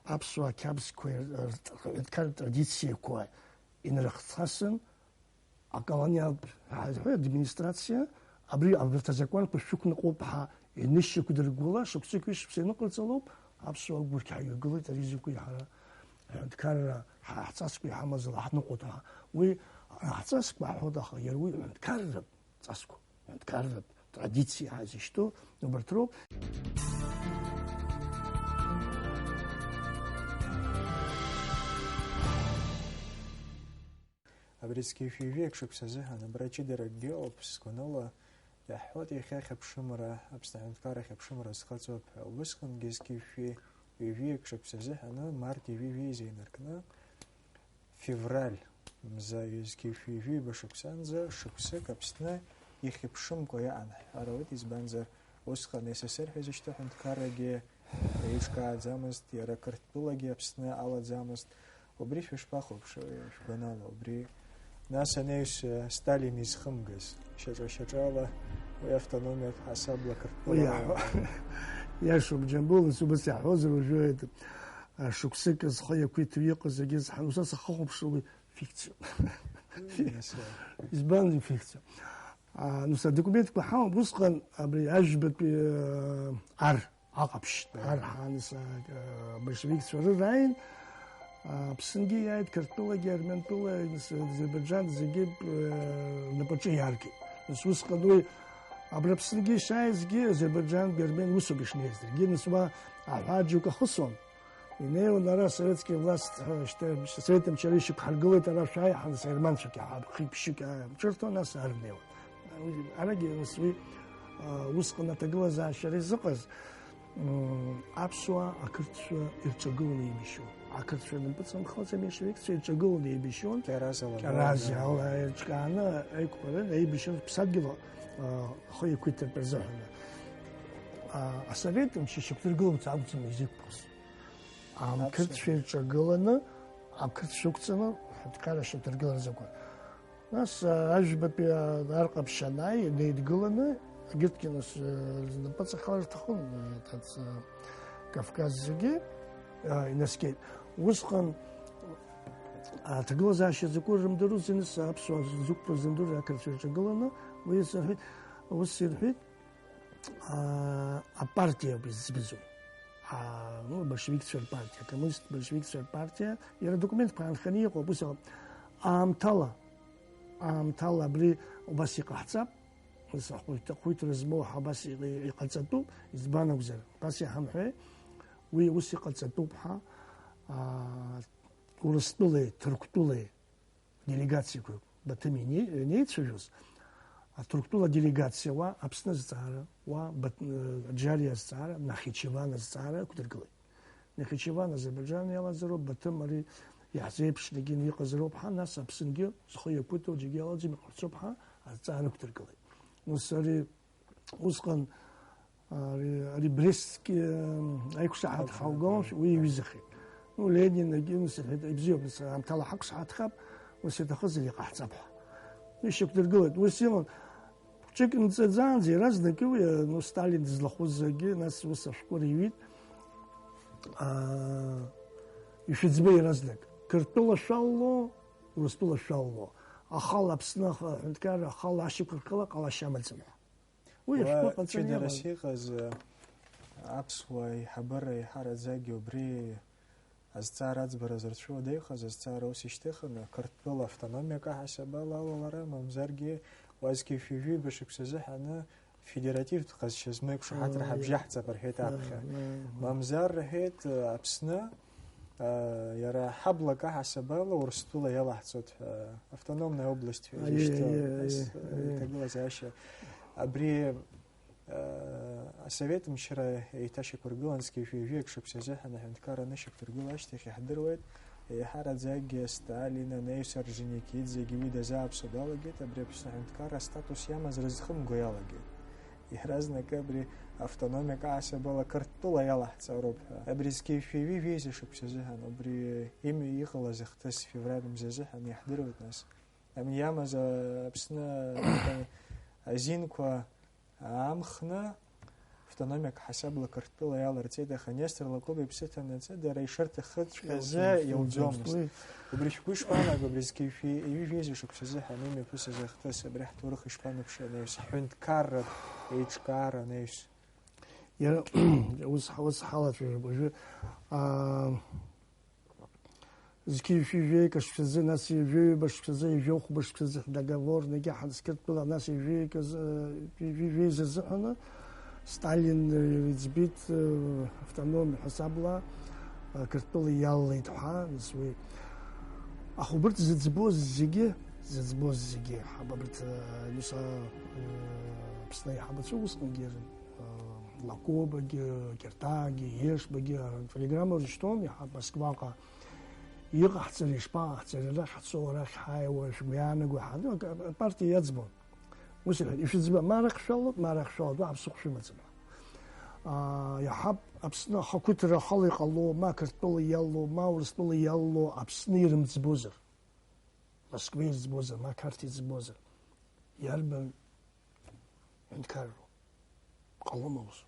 аԥсуа қьабзқәа р-, р-, рҳәынҭқарратә традициақәа инарыхҭасын, аколониалтә, ҳәа, администрациа, абри, абарҭ азакәанқәа шәықәныҟәоуп ҳәа инышьақәдыргыло, шықәсык ҩышықәса ианыҟарҵалоуп, аԥсуаа гәырқь ҳаҩагылеит, ари закәи ҳара ҳҳәынҭқарра, ҳа ҳҵасқәа иҳамаз ала ҳныҟәоит ҳәа. Уи ҳҵасқәа ҳҳәоит, аха иара уи ҳәынҭқарратә ҵасқәа, ҳәынҭқарратә традициа ҳазышьҭоу убарҭ роуп. Абри зқьи жәшәи ҩажәи акы шықәса азыҳәан абра ҷыдаракгьы ыҟоуп, сгәаныла, иаҳҳәоит, иахьа ахьыԥшымра, Аԥсны аҳәынҭқарра ахьыԥшымра зхыҵуа ҳәа. Усҟангьы зқьи жәшәи ҩажәи акы шықәса азыҳәан, март ҩажәи жәеиза инаркны, февраль мза зқьи жәшәи ҩажәи ҩба шықәсанӡа, шықәсык Аԥсны ихьыԥшымкәа иаан ҳҳәар ауеит, избанзар, усҟан С С С Р ҳәа изышьҭоу аҳәынҭқаррагьы еиҿкааӡамызт, иара Қырҭтәылагьы Аԥсны алаӡамызт. Убри шәышԥахәаԥшуеи, шәгәанала, убри нас анаҩс, э, Сталин изхымгаз, шьаҿа-шьаҿала уи автономиатә ҳасабла Қырҭтәыла Уи иаҳ-, иашоуп, Џьамбул, нас убас иаҳҳәозар уажәы, это, а, шықәсык зхы иақәиҭу иҟаз зегьы зҳан-, ус ас ахы ахәаԥшра уи фикциоуп. Нас, э, Избан фикциа? А, ну, са документқәа ҳамоуп, усҟан абри ажәбатәи, э, ар, аҟаԥшьтә ар ҳаныс, э, большевикцәа рырааин, а, Аԥсынгьы иааит, Қырҭтәылагьы, Арментәыла, нас, Азербайџан зегьы, э, рнапаҿы иааргеит. Нас усҟан уи абра Аԥсынгьы ишааизгьы, Азербайџангьы Армен усоуп ишнеиз. Даргьы нас уа аҳәаа џьоук ахысуан. Инеиуан ара асоветски власт, ҳәа, шьҭа, Советымчара ишьақәҳаргылеит, ара шәааи, ҳанас аерманцәагьы ҳа-, хи-ԥшьҩык ааимҿырҭуан, нас ар неиуан. Арагьы, нас уи, а, усҟан аҭагылазаашьара изыҟаз, м, аԥсуаа ақырҭцәа ирҿагыланы еибашьуан. Ақырҭцәа рымпыҵамхуац, аменьшевикцәа ирҿагыланы еибашьуан. Кьаразала. Кьаразала ирҿкааны аиқәԥарын, еибашьуан ԥсадгьыл, а, ахы иақәиҭыртә рзыҳәан. А, асовет мчы шьақәдыргыларц акәӡам изықәԥоз. Ақырҭцәа ирҿагыланы, ақырҭцәа ықәҵаны, ҳәынҭқарра шьақәдыргылар закәын. Нас, а, ажәбатәи, а, арҟаԥшь анааи, неидгыланы, егьырҭгьы нас, а, рнапы аҵахалар рҭахын, а, тат, а, Кавказ зегьы, а, инаскьеит. Усҟан, а, аҭагылазаашьа закәу рымдыруаз, нас аԥсуаа зықәԥаз рымдыруаз, ақырҭцәа ирҿагыланы, уи рҳәеит, ус ирҳәеит, а, апартиа ауп изыӡбаӡом. А, ну, большевикцәа рпартиа, акоммунист большевикцәа рпартиа, иара адокументқәа аанханы иҟоуп, ус иҟоуп. Аамҭала, аамҭала абри убас иҟаҳҵап, ус ахәит-, ахәиҭра змоу ҳәа абас иҟ-, иҟаҵатәуп, избан акәзар, абас иҳамҳәеи, уи ус иҟаҵатәуп ҳәа, а, Урыстәылеи Ҭырқәтәылеи делегациақәа Баҭым ине-, ианеицәажәоз, Аҭырқәтәыла делегациа уа Аԥсны азҵаара, уа Бат-, э, Џьариа азҵаара, Нахичеван азҵаара ықәдыргылеит. Нахичеван Азербаиџан иалазароуп, Баҭым ари иаҳзеиԥшны егьины иҟазароуп ҳәа, нас Аԥсынгьы зхы иақәиҭу џьаргьы иалаӡам, иҟарҵоуп ҳәа азҵаара ықәдыргылеит. Нас ари усҟан Ари, ари Брестски, э, аиқәшаҳаҭ ҳаугон, уи иҩызахеит. Ну, Ленин, егьи, ну, сҳәеит, ибзиоуп, нас, аамҭала ҳақәшаҳаҭхап, ус иаҭахызар иҟаҳҵап ҳәа. Ишьақәдыргылеит, ус иҟан, хәҷык нҵәаӡаанӡа иаразнак уи, э, ну, Сталин дызлахәыз зегьы, нас ус ашәҟәы риҩит. Аа, ишәыӡбеи иаразнак, Қырҭтәыла шәалло, Урыстәыла шәалло, ахала Аԥсны аха-, аҳәынҭқарра ахала ашьақәыргыла ҟалашьа амаӡам ҳәа. Уи ашәҟәы Уа ҟаҵаны ҷыдарас иҟаз. Иҟаз, э, аԥсуа еиҳабыра еиҳараӡакгьы убри азҵаара аӡбара зырцәуадаҩхаз азҵаара ус ишьҭыхын, Қырҭтәыла автономиак аҳасабала алалара, мамзаргьы уа зқьи жәшәи жәибжь шықәса азыҳәаны федеративтә ҟазшьа змоу еиқәшаҳаҭра Ааи. Ҳабжьаҳҵап рҳәеит аԥхьа. Ааи, ааи, ааи. Мамзар рҳәеит, э, Аԥсны Иара ҳаблак аҳасабала Урыстәыла иалаҳҵоит ҳәа, автономная область ҳәа изышьҭоу, Аиеиеи, ас, аиеи. Иҭагылазаашьа. Абри, а, асовет мчра еиҭашьақәыргылан зқьи жәшәи жәаҩык шықәса азыҳәан аҳәынҭқарра анышьақәдыргыла ашьҭахь иаҳдыруеит, еиҳараӡакгьы Сталин анаҩс Орджоникидзегьы уи дазааԥсо далагеит, абри Аԥсны аҳәынҭқарра астатус иамаз рызхымго иалагеит. Иаразнакы абри автономиак аҳасабала Қырҭтәыла иалаҳҵароуп ҳәа. Абри зқьи жәшәи жәаҩа шықәса азыҳәан, убри имҩа иҟалаз ахҭыс февраль мза азыҳәан иаҳдыруеит нас. Ами иамаз, а, Аԥсны азинқәа аамхны автономиак ҳасабла Қырҭтәыла иаларҵеит, аха Нестор Лакоба иԥсы ҭанаҵы дара ишырҭахыҵәҟьаз Иауӡомызт, иауӡомызт. Уи. Убри шәгәы ишԥаанаго, абри зқьи жәшәи ҩажәа шықәса азыҳәан имҩаԥысыз ахҭыс, абри ҳҭоурых ишԥаныԥши анаҩс, ҳҳәынҭқарратә еиҿкаара анаҩс? Иара, ус, ус ҳалацәажәап уажәы. Аа, зқьи жәшәи жәаҩа шықәсазы, нас ҩажәи ҩба шықәсазы, ҩажәи хәба шықәсазы ҳдоговор, нагьы ҳаскьыртәыла, нас ҩажәи казы, ҩажәи жәаҩа зазыҳәаны Сталин, э, иӡбеит, э, автономиа ҳасабла, э, Қырҭтәыла иалалеит ҳәа, нас уи. Аха убырҭ зыӡбоз зегьы, зыӡбоз зегьы, ҳаб абырҭ, э, ҩыса, э, Аԥсны аиҳабацәа усҟангьы ирын. Лакобагьы, Кертагьы, Ешбагьы, телеграмма рышьҭон, иаҳа Москваҟа иҟаҳҵари, ишԥаҟаҳҵари, арахь ҳцо, арахь ҳааиуа, шәгәы иаанаго, ҳа-, ну, апартиа иаӡбон. Ус иҳәеит, ишәыӡба, ма арахь шәалоуп, ма арахь шәалоуп, уаҳа ԥсыхәа шәымаӡам. Аа, иаҳа Аԥсны ахақәиҭра ахала иҟало, ма Қырҭтәыла иалало, ма Урыстәыла иалало, Аԥсны ирымӡбозар, Москва ирӡбозар, ма Қарҭ ирӡбозар, иарбан ҳәынҭқарроу? Ҟалома ус?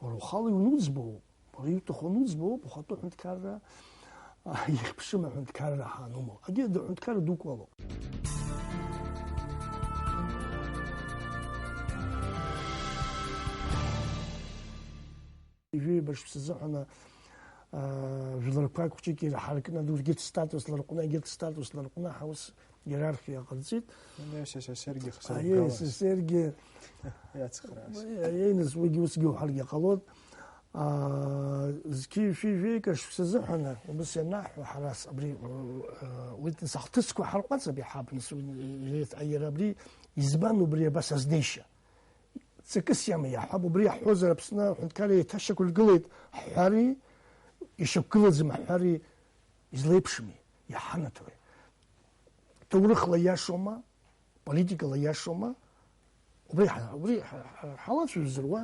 Уара ухала иануӡбоуп, уара иуҭаху ануӡбоуп, ухатәы ҳәынҭқарра, а, ихьԥшым аҳәынҭқарра ҳанумоу. Агьи аҳәынҭқарра дуқәа ыҟоуп. Ҩажәи ҩба шықәса азыҳәан, аа, жәларқәак хәҷык ираҳаркны, урҭгьы статус ларҟәны, егьырҭ статус ларҟәны ҳәа ус иерархиа ҟарҵеит. Анаҩс СССР-гьы Аиеи, хсырбгалан. СССР-гьы Иацхрааз. Аиеи, нас уигьы усгьы уҳәаргьы ҟалоит. Аа, зқьи жәшәи жәаҩа шықәса азыҳәан, убас ианаҳҳәо, ҳара с-, абри, э, уи нас ахҭысқәа ҳарҟәаҵып иаҳа, нас уи, э, иара абри, избан убри абас азнеишьа? Ҵакыс иамоу иаҳҳәап, убри иаҳҳәозар, Аԥсны аҳәынҭқарра еиҭашьақәыргылеит ҳҳәари, ишьақәгылаӡам ҳҳәари, излеиԥшыми, иаҳанаҭои? Ҭоурыхла иашоума, политикала иашоума? Убри ҳа-, убри ҳа-, ҳа-, ҳалацәажәозар уа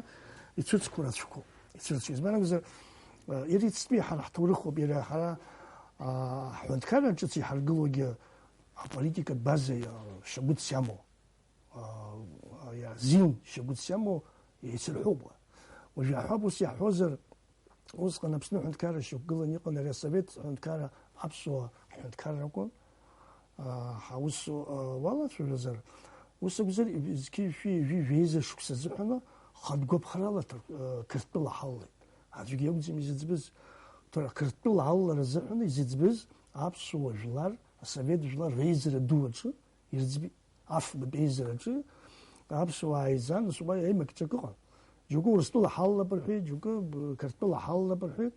ицәыцқәоу рацәақәоуп, ицәырҵуеит. Избан акәзар, э, иара ицтәи ҳара ҳҭоурыхоуп, иара ҳара, а, ҳҳәынҭқарра ҿыц иҳаргылогьы аполитикатә база, а, шьагәыҭс иамоу. аа, иа-, зин шьагәыҭс иамоу еицырҳәоуп уа. Уажә иаҳҳәап, ус иаҳҳәозар, усҟан Аԥсны аҳәынҭқарра шьақәгылан иҟан, ари асовет ҳәынҭқарра аԥсуа ҳәынҭқарра акәын. Аа, ҳаус, аа, уалацәажәозар, ус акәзар, зқьи жәшәи ҩажәи жәеиза шықәса азыҳәаны хатә гәаԥхарала Ҭыр-, аа, Қырҭтәыла ҳалалеит. Аӡәгьы иакәӡам изыӡбыз. Ҭара Қырҭтәыла алалара азыҳәан изыӡбыз аԥсуа жәлар, асовет жәлар реизара ду аҿы ирӡбеит. Афбатә еизараҿы аԥсуаа ааизан, нас уа еимак ҿак ыҟан. Џьоукы Урыстәыла ҳалалап рҳәеит, џьоукы б-, Қырҭтәыла ҳалалап рҳәеит.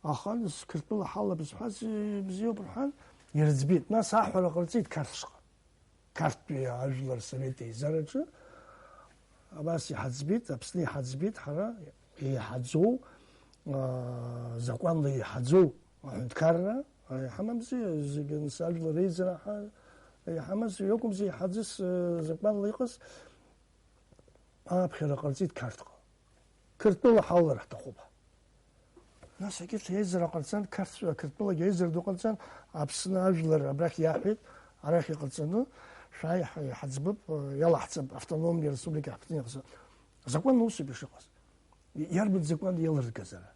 Аха нас Қырҭтәыла ҳалалап зҳәаз, э, бзиоуп рҳәан, ирӡбеит. Нас аҳәара ҟарҵеит Қарҭ шҟа. Қарҭтәи ажәлар совет еизараҿы абас иҳаӡбеит, Аԥсны иҳаӡбеит, ҳара еиҳаӡоу, аа, закәанла еиҳаӡоу аҳәынҭқарра, ара иҳамамзи, зегьы нас ажәлар реизара ҳа-, иҳамаз, иакәымзи иҳаӡыс, э, закәанла иҟаз, ааԥхьара ҟарҵеит Қарҭҟа. Қырҭтәыла ҳалалар ҳҭахуп. Нас егьырҭ еизара ҟарҵан, Қарҭ-, Қырҭтәылагьы еизара ду ҟарҵан, Аԥсны ажәлар абрахь иаҳәеит, арахь иҟарҵаны, шәааи, ҳа-, иҳаӡбып, э, иалаҳҵап автономиа республика ҳаԥхьаӡа иҟаз. Закәанла усоуп ишыҟаз. Иарбан закәан иалыргаз ара?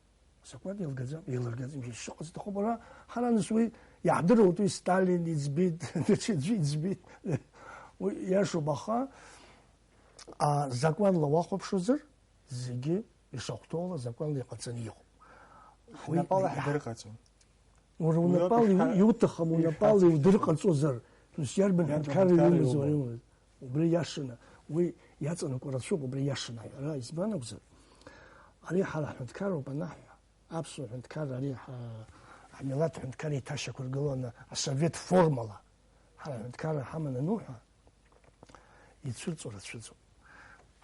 Закәан еилгаӡам, еилыргаӡам, ишыҟаз аҭахуп ара. Ҳара нас уи иаҳдыруеит, уи Сталин иӡбеит, даҽаӡәы иӡбеит. Уи иашоуп, аха, а, закәанла уахәаԥшуазар, зегьы ишахәҭоула закәанла иҟаҵаны иҟоуп. Уи Ҳнапала иаҳ-, ҳдырҟаҵом. Уара Уи унапала ауп иу-, иҳа-, иуҭахым, унапала иҳаҭахым. Иудырҟаҵозар, нас иарбан Иарбан ҳәынҭқарра ҳәынҭқарра иумаз иумоу? Уара иумаз? Убри иашаны, уи иаҵанакуа рацәоуп, убри иашаны аҳәара, избан акәзар, ари ҳара ҳҳәынҭқарроуп анаҳҳәа, аԥсуа ҳәынҭқарра ари ҳа-, ҳмилаҭ ҳәынҭқарра еиҭашьақәыргыланы асовет формала ҳара ҳәынҭқарра ҳаман ануҳәа, ицәырҵуа рацәаӡоуп.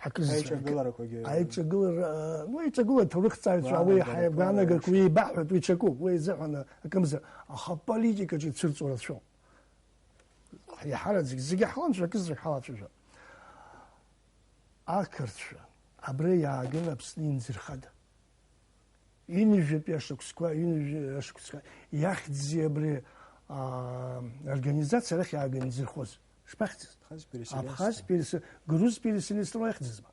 Акрызыҵәахит. Аиҿагыларақәагьы. Аиҿагылара, ну, аиҿагылара ҭоурыхҭҵааҩцәа уи Гәаанагарақәа. Ҳаи-, гәаанагарақәа уи еибаҳҳәоит, уи ҽакуп, уи изыҳәаны акымзар, аха аполитикаҿы ицәырҵуа рацәоуп. Иаҳараӡак зегьы ҳаланцәа, акызаҵәык ҳалацәажәап. Ақырҭцәа абра иааганы Аԥсны инзырхада? Ҩынҩажәатәи ашықәсқәа, ҩынҩажәа ашықәсқәа иахьӡзи абри, аа, организациа арахь иааганы инзырхоз? Шԥахьӡыз? Абхаз переселенство. Абхаз пересе-, груз переселенство ахьӡызма?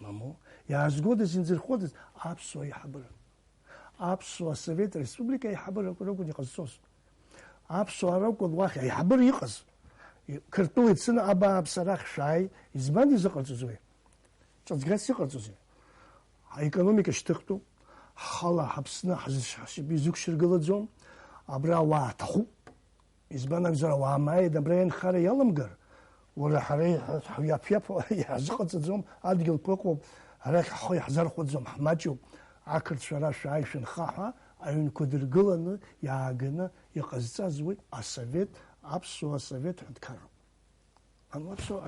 Мамоу, иаазгодаз, инзырходаз аԥсуа аиҳабыра. Аԥсуа Совет Республика аиҳабырақәа ракәын иҟазҵоз. Аԥсуаа ракәын уахь аиҳабыра иҟаз. И-, Қырҭтәыла ицын, абааԥс, арахь шәааи, избан изыҟарҵоз уи? Ҿыҵгас иҟарҵозеи? Аекономика шьҭыхтәуп, ҳхала ҳаԥсны ҳзы-, ҳшьапы изықәшьыргылаӡом, абра ауаа аҭахуп. Избан акәзар, ауаа мааид абра инхара иаламгар, уара ҳара иҳ-, ҳҩаԥ-ҩаԥуа иҳазыҟаҵаӡом, адгьылқәа ыҟоуп, арахь ҳхы иаҳзархәаӡом, ҳмаҷуп, ақырҭцәа ара шәааи шәынха ҳәа аҩнқәа дыргыланы иааганы иҟазҵаз уи асовет, аԥсуа совет ҳәынҭқарроуп. Ан-, аԥсуа,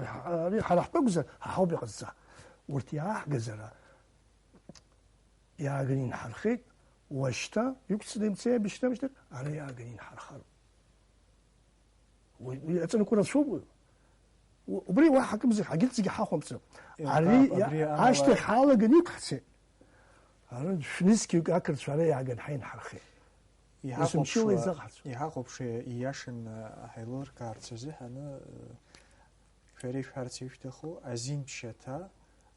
ари ҳара ҳтәы акәзар, ҳа ҳауп иҟазҵа. Урҭ иааҳгаз ара, иааганы инҳархеит, уашьҭа, иқәцаны имцеи абжьҭамшьҭыр, ара иааганы инҳархароуп. Уи, уи аҵанакуа рацәоуп уи. У-, убри уаҳа акымзар, ҳагьырҭ зегьы ҳахәамҵып. Еилкаап, ари иа-, абри амала ашьҭахь ҳалаган иқәҳцеит. Ара шәнызқьҩык ақырҭцәа ара иааган ҳаинҳархеит. Ус мчыла Иҳахәаԥшуа, изаҟарҵоит. Иҳахәаԥшуа ииашаны ҳаилыркаарц азыҳәаны, э, шәара ишәҳәарц ишәҭаху азин ԥшьаҭа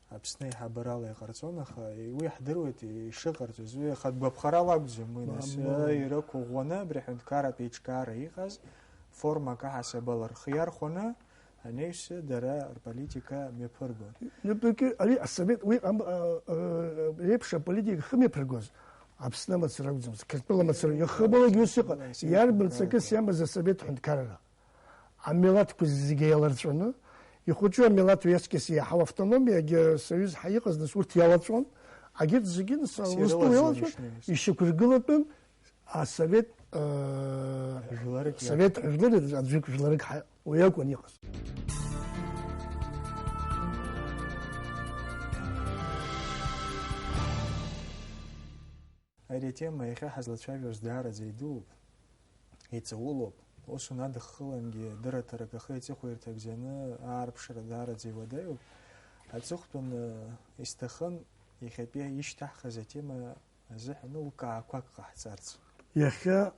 Аԥсны аиҳабарала иҟарҵон, аха уи ҳдыруеит ишыҟарҵоз, уи ахатә гәаԥхарала акәӡам, уи нас, Мамоу. Э, ирықәыӷәӷәаны абри аҳәынҭқарратә еиҿкаара иҟаз формак аҳасабала рхы иархәаны, анаҩс дара рполитика мҩаԥыргон. Мҩаԥыргеит, ари асовет, уи ам-, а, а, реиԥш аполитика хымҩаԥыргоз Аԥсны амацара акәӡамызт, Қырҭтәыла мацара, иахьабалак ус иҟан, иарбан ҵакыс иамаз асовет ҳәынҭқарра. Амилаҭқәа зегьы еиларҵәаны, ихәыҷу амилаҭ ҩаскьас иаҳау автономиагьы союз ҳа иҟаз, нас урҭ иалаҵәон, агьырҭ зегьы, нас, Урыстәыла ирылаӡуан иалаҵәон, ишнеиуаз. Ишьақәыргылатәын асовет, э, Жәларык иа- совет жәлар, аӡәык жәларык ҳа-, уи акәын иҟаз. Ари атема иахьа ҳазлацәажәоз даараӡа идууп, иҵаулоуп. Ус унадыххылангьы, дырраҭарак ахи аҵыхәеи ирҭагӡаны аарԥшра даараӡа иуадаҩуп. Аҵыхәтәаны исҭахын иахьатәи ишьҭаҳхыз атема азыҳәан лкаақәак ҟаҳҵарц. Иахьа,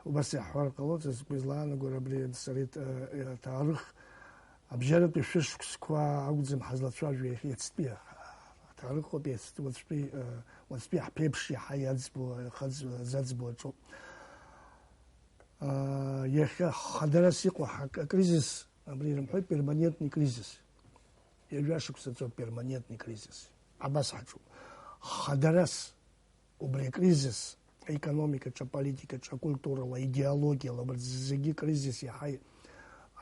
убас иаҳҳәар ҟалоит, сгәы излаанагоу абри сара ит-, э, аҭаарых абжьаратәи шәышықәсқәа акәӡам ҳазлацәажәо, иахьа иацтәи аҭаарых ауп, иац-, уаҵәтәи, э, уаҵәтәи ҳԥеиԥш иаҳа иаӡбо, ихаӡ-, заӡбо аҿоуп. Э, иахьа хадарас иҟоу ҳак-, акризис, абри ирымҳәоит, перманентный кризис. Ҩажәа шықәса ҵоуп перманентный кризис. Абас ҳаҿуп. Хадарас Убри акризис, аекономикаҿы, аполитикаҿы, акультурала, аидеологиала, убарҭ зегьы кризис иаҳа,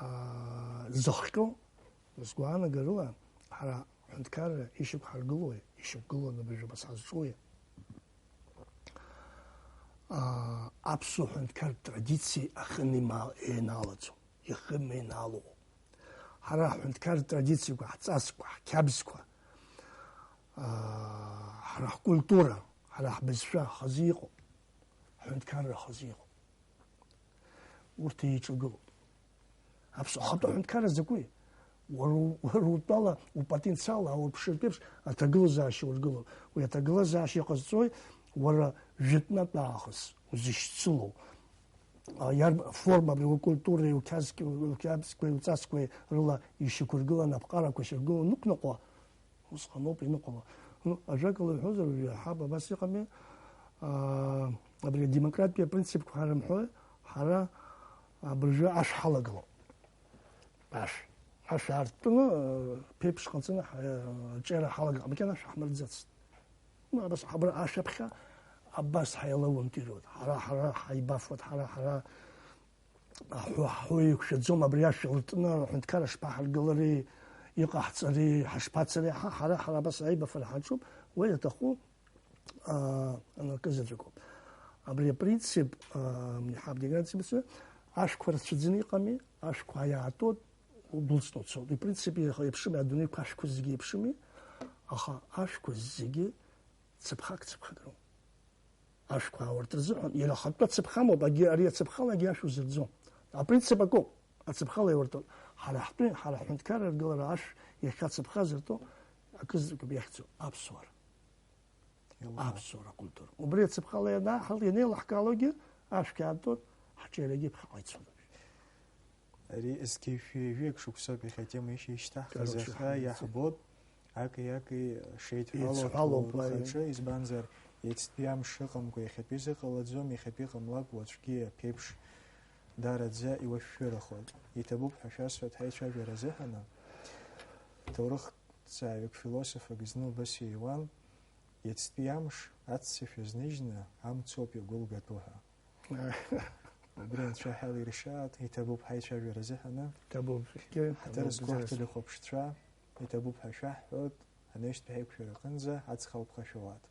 аа, зыхҟьо, сгәаанагарыла, ҳара ҳҳәынҭқарра ишьақәҳаргылои, ишьақәгылоу абыржәы абас ҳазҿуи? Аа, аԥсуа ҳәынҭқар традициа ахьынеимал-, еинаалаӡом, ихымеинаалоуп. Ҳара ҳҳәынҭқар традициақәа, ҳҵасқәа, ҳқьабзқәа, аа, ҳара ҳкультура, ҳара ҳбызшәа хазы иҟоуп, ҳҳәынҭқарра хазы иҟоуп. Урҭ еиҿагылоуп. Аԥсуа, ахатәы ҳәынҭқарра закәи? Уара у-, уара утәала употенциал ааурԥшыртә еиԥш аҭагылазаашьа ургылоуп. Уи аҭагылазаашьа иҟазҵои уара жәытәнатә аахыс узышьцылоу? А, иарб-, форма абри укультуреи, уқьазқьи, уқьабзқәеи, уҵасқәеи рыла ишьақәыргыланы аԥҟарақәа шьақәгылоу нықәнаҟуа, усҟаноуп иныҟәало. Ну, ажәакала иҳәозар, уажәы ҳаб абас иҟами, аа, абри адемократтәи апринципқәа ҳарымҳәои, ҳара абыржәы ашә ҳалагылоуп. Ашә. Ашә аартны, э, ԥеиԥш ҟаҵаны ҳа-, э, аҿиара ҳалагап. Макьана ашә ҳмырӡацт. Ну, абас ҳабра ашәаԥхьа абас ҳаилаумтируеит. Ҳара, ҳара ҳаибафуеит, ҳара, ҳара аҳәо, ҳҳәо еиқәшәаӡом, абри ашә лыртны аҳәынҭқарра шԥаҳаргылари, иҟаҳҵари, ҳашԥацари, ҳа, ҳара, ҳара абас аибафара ҳаҿуп, уа иаҭаху, аа, акы заҵәыкоуп. Абри апринцип, аа, ҳаб деграциа бызшәа, ашәқәа рацәаӡаны иҟами, ашәқәа иаатуеит, удәылҵны уцоит. Ипринцип еиԥшым, адунеиқәа ашәқәа зегьы еиԥшыми, аха ашәқәа зегьы цыԥхак-цыԥхак роуп. Ашәқәа ауртә рзыҳәан, иара ахатәы ацыԥха амоуп, агьи-, ари ацыԥхалагьы ашә узырӡом. Апринцип акоуп, ацыԥхала иуртәуп. Ҳара ҳтәы, ҳара ҳҳәынҭқарра аргылара ашә иахьа ацыԥха азыртәу акы зыгәб иахьӡу аԥсуара. Еилаҳәа. Аԥсуара акультура. Убри ацыԥхала ианаҳал-, ианеилаҳкаалогьы, ашәқәа аартуеит, ҳҿиарагьы ԥхьаҟа ицоит. Ари зқьи жәшәи жәаҩык шықәсоуп иахьа атема ишьҭаҳхыз, короче, аха иаҳбоит, аки-аки шеидҳәалоу еицҳәалоуп, аҭоурых аҿы, избанзар, иацтәи амш ыҟамкәа иахьатәи зыҟалаӡом, иахьатәи ҟамлак уаҵәгьы аԥеиԥш даараӡа иуашәшәырахоит. Иҭабуп ҳәа шәасҳәоит ҳаицәажәара азыҳәаны. Ҭоурыхҭҵааҩык, философык зны убас иҩуан, иацтәи амш аццышә азныжьны амцоуп иагәылгатәу ҳәа. Убри анцәа ҳәа иршааит, иҭабуп ҳаицәажәара азыҳәаны. Иҭабуп, зегьы ҳаҭыр иҭабуп, зқәу бзиа. Ҳтелехәаԥшцәа, иҭабуп ҳәа шәаҳҳәоит, анаҩстәи ҳаиқәшәара аҟынӡа аҵх ауп ҳәа шәауат.